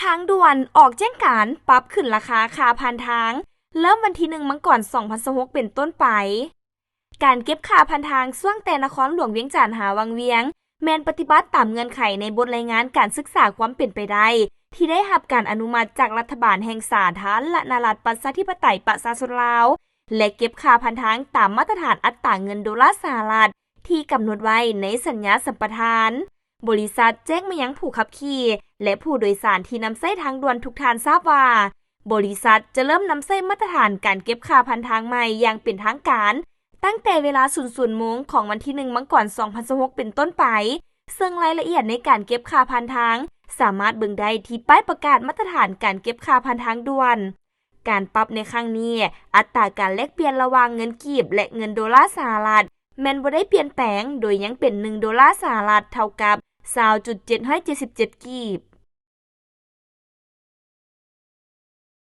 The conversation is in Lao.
ທາງດ່ວນອອກແຈ້ງການປັບຂຶ້ນລາຄາຄ່າຜ່ານທາງ ເລີ່ມວັນທີໜຶ່ງ ມັງກອນ ສອງພັນຊາວຫົກ ເປັນຕົ້ນໄປ. ການເກັບຄ່າຜ່ານທາງຊ່ວງແຕ່ນະຄອນຫຼວງວຽງຈັນຫາວັງວຽງ ແມ່ນປະຕິບັດຕາມເງື່ອນໄຂໃນບົດລາຍງານການສຶກສາຄວາມເປັນໄປໄດ້ ທີ່ໄດ້ຮັບການອະນຸມັດຈາກລັດຖະບານແຫ່ງສາທາລະນະລັດປະຊາທິປະໄຕປະຊາຊົນລາວ ແລະ ເກັບຄ່າຜ່ານທາງຕາມມາດຕະຖານອັດຕາເງິນໂດລາສະຫະລັດ ທີ່ກຳນົດໄວ້ໃນສັນຍາສຳປະທານ. ບໍລິສັດແຈ້ງມາຍັງຜູ້ຂັບຂີ່ ແລະ ຜູ້ໂດຍສານທີ່ນຳໃຊ້ທາງດ່ວນທຸກທ່ານຊາບວ່າ ບໍລິສັດຈະເລີ່ມນຳໃຊ້ມາດຕະຖານການເກັບຄ່າຜ່ານທາງໃໝ່ຢ່າງເປັນທາງການ ຕັ້ງແຕ່ເວລາ ສູນ ໂມງຂອງວັນທີໜຶ່ງ ມັງກອນ ສອງພັນຊາວຫົກ ເປັນຕົ້ນໄປ, ເຊິ່ງລາຍລະອຽດໃນການເກັບຄ່າຜ່ານທາງ ສາມາດເບິ່ງໄດ້ທີ່ປ້າຍປະກາດມາດຕະຖານການເກັບຄ່າຜ່ານທາງດ່ວນ. ການປັບໃນຄັ້ງນີ້ ອັດຕາການແລກປ່ຽນລະຫວ່າງເງິນກີບ ແລະ ເງິນໂດລາສະຫະລັດ ແມ່ນບໍ່ໄດ້ປ່ຽນແປງ ໂດຍຍັງເປັນໜຶ່ງໂດລາສະຫະລັດເທົ່າກັບ ຊາວຈຸດເຈັດຮ້ອຍເຈັດສິບເຈັດ ກີບ.